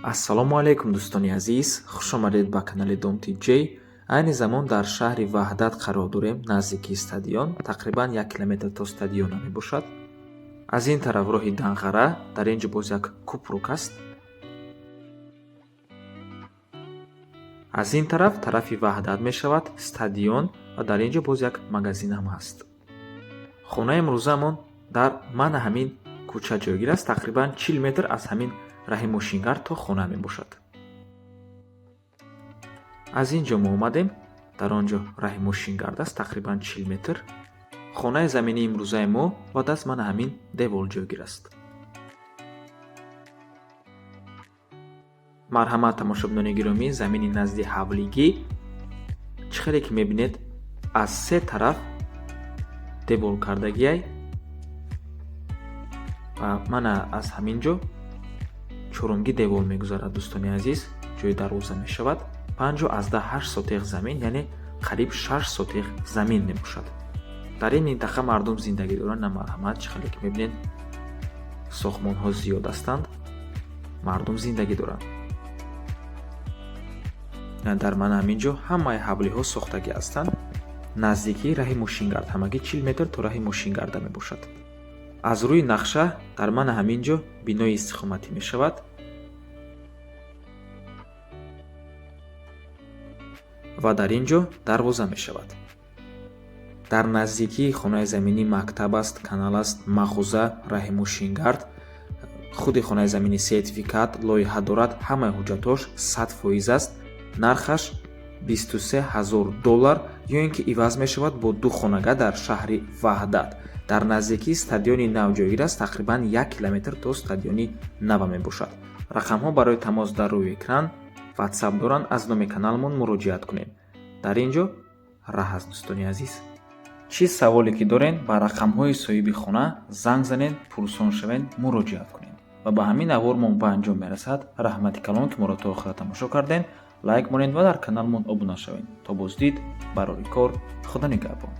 Ассалому алайкум, дӯстони азиз, хушомадед ба канали Дом TJ. Айни замон дар шаҳри Ваҳдат қарор дорем, наздики стадион, тақрибан 1 километр то стадиона мебошад. Аз ин тараф роҳи Данғара, дар ин ҷо боз як купрук аст. Аз ин тараф тарафи Ваҳдат мешавад, стадион, ва дар ин ҷо боз як магазин ҳам ҳаст. Хонаи имрӯзаамон дар мана ҳамин кӯча ҷойгир аст, тақрибан 40 метр аз ҳамин раҳи мошингард то хона мебошад. Аз ин ҷо мо омадем, дар он ҷо раҳи мошингард аст, тақрибан 40 метр. Хонаи заминии имрӯзаи мо ба даст мана ҳамин девол ҷойгир аст. Марҳамат, тамошобинони гиромӣ, замини назди ҳавлигӣ, чӣ хеле ки мебинед, аз се тараф девол кардагиай ва мана аз ҳамин ҷо чорумги девол мегузарад, дӯстони азиз, ҷои дарвоза мешавад. 5,8 сотих замин, яъне қариб 6 сотих замин мебошад. Дар ин минтақа мардум зиндагӣ доранд. На, марҳамат, чӣ хеле ки мебинед, сохтмонҳо зиёд ҳастанд, мардум зиндагӣ доранд. Дар мана ҳамин ҷо ҳамаи ҳавлиҳо сохтагӣ ҳастанд. Наздикии раҳи мошингард, ҳамагӣ 40 метр то раҳи мошингарда мебошад. Аз рӯи нақша дар мана ҳамин ҷо бинои истиқоматӣ мешавад ва дар ин ҷо дарвоза мешавад. Дар наздикии хонаи заминӣ мактаб аст, канал аст, мағоза, раҳи мошингард. Худи хонаи заминӣ сертификат, лоиҳа дорад, ҳамаи ҳуҷҷатҳош 100% аст. Нархаш 23 000 доллар ё ин ки иваз мешавад бо ду хонага дар шаҳри Ваҳдат. Дар наздикии стадиони нав ҷойгир аст, тақрибан 1 километр то стадиони нава мебошад. Рақамҳо барои тамос дар рӯи экран, Ватсап доранд, аз номи каналмон муроҷиат кунед. Дар ин ҷо раҳ аст, дӯстони азиз. Чӣ саволе ки дорен, ба рақамҳои соҳиби хона занг занед, пурсон шавед, муроҷиат кунед. Ва ба ҳамин навормон ба анҷом мерасад. Раҳмати калон, ки моро то охира тамошо кардем. Лайк монед ва дар каналмон обуна шавед. То боздид, барори кор, Худо нигаҳбон.